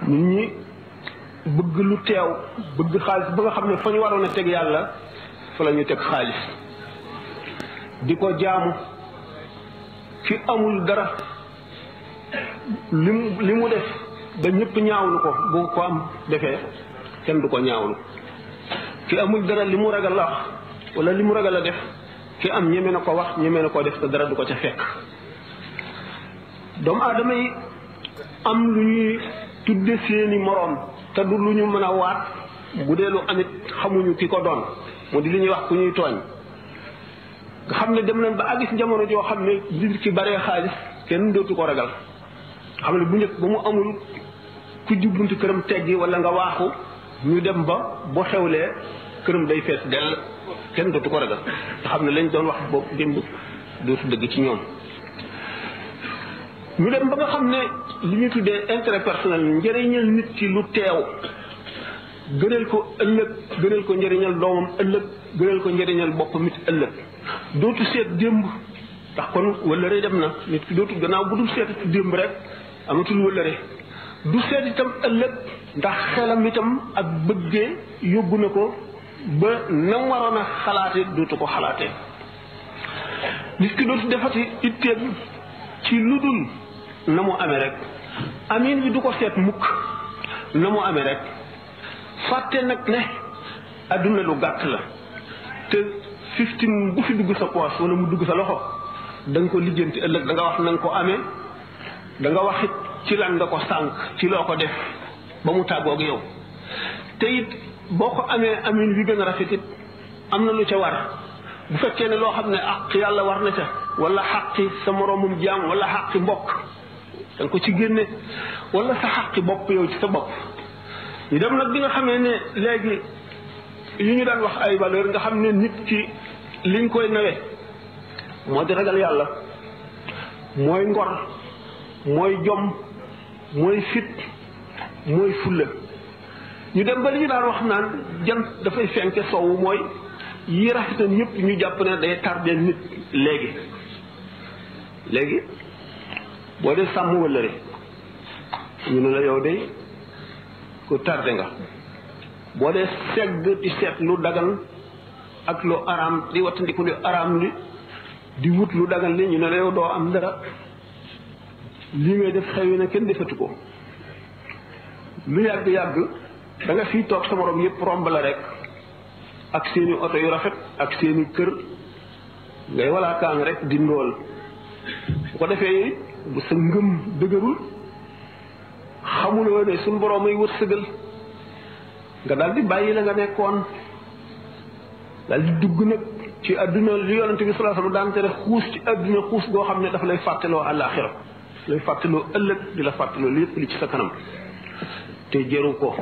nit ñi bëgg lu teew bëgg xaalis ba nga xam ne fa ñu waroon a teg yàlla fa la ñu teg xaalis di ko jaamu ki amul dara li mu def ba ñëpp ñaawlu ko bu ko am defee kenn du ko ñaawlu ki amul dara li mu ragal la wax wala li mu ragal a def ki am ñeme na ko wax ñeme na ko def te dara du ko ca fekk doomu aadama yi am lu ñuy tudde seeni moroom te du lu ñu mën a waat bu dee lu amit xamuñu ki ko doon mu di li ñuy wax ku ñuy tooñ nga xam ne dem nañ ba àgg ci jamono joo xam ne li ci baree xaalis kenn dootu ko ragal xam ne bu njëkk ba mu amul ku jubbuntu këram teggi wala nga waaxu ñu dem ba boo xewlee këram day fees dell kenn dootu ko ragal nga xam ne lañ doon wax boobu démb dootu dëgg ci ñoom ñu dem ba nga xam ne li ñu tuddee intérêt personnel njëriñal nit ci lu teew gënal ko ëllëg gënal ko njëriñal doomam ëllëg gënal ko njëriñal boppam it ëllëg dootu seet démb ndax kon wëllëre dem na nit ki dootu gannaaw bu dul seetati démb rek amatul wëllëre du seet itam ëllëg ndax xelam itam ak bëggee yóbbu na ko ba nam waroon a xalaate dootu ko xalaatee nit ki dootu defati itteem ci lu dul na mu amee rek amin bi du ko seet mukk na mu amee rek fàtte nag ne adduna lu gàtt la te 15 bu fi dugg sa poche wala mu dugg sa loxo da nga ko lijjanti ëllëg da nga wax na nga ko amee da nga wax it ci lan nga ko sànq ci loo ko def ba mu tàggoog yow te it boo ko amee amin bi gën a rafet it am na lu ca war bu fekkee ne loo xam ne àq yàlla war na ca wala xaqi sa moroomum jaam wala xaqi mbokk da nga ko ci génne wala sa xaqi bopp yow ci sa bopp ñu dem nag bi nga xamee ne léegi yu ñu daan wax ay valeur nga xam ne nit ki liñ koy nawe moo di ragal yàlla mooy ngor mooy jom mooy fit mooy fulla ñu dem ba li ñu daan wax naan jant dafay fenke sowwu mooy yi rafetan yëpp ñu jàpp ne day tardeel nit léegi boo dee sàmm wëllëre ñu ne la yow de ku tardé nga boo dee segg di seet lu dagan ak lu araam di wattandiku lu araam li di wut lu dagan li ñu ne la yow doo am dara li ngay def xewi na kenn defatu ko lu yàgg-yàgg da nga fii toog sa morom yëpp romb la rek ak seeni oto yu rafet ak seeni kër ngay walaakaan rek di ndool bu ko defee bu sa ngëm dëgërul xamuloo ne suñ borom ay wërsëgal nga daal di bàyyi la nga nekkoon daal di dugg nag ci àdduna li yonente bi sallallahu alayhi wasallam daan tere xuus ci àdduna xuus goo xam ne dafa lay fàttaloo àllaaxira lay fàttaloo ëllëg di la fàttaloo lépp li ci sa kanam te jëru ko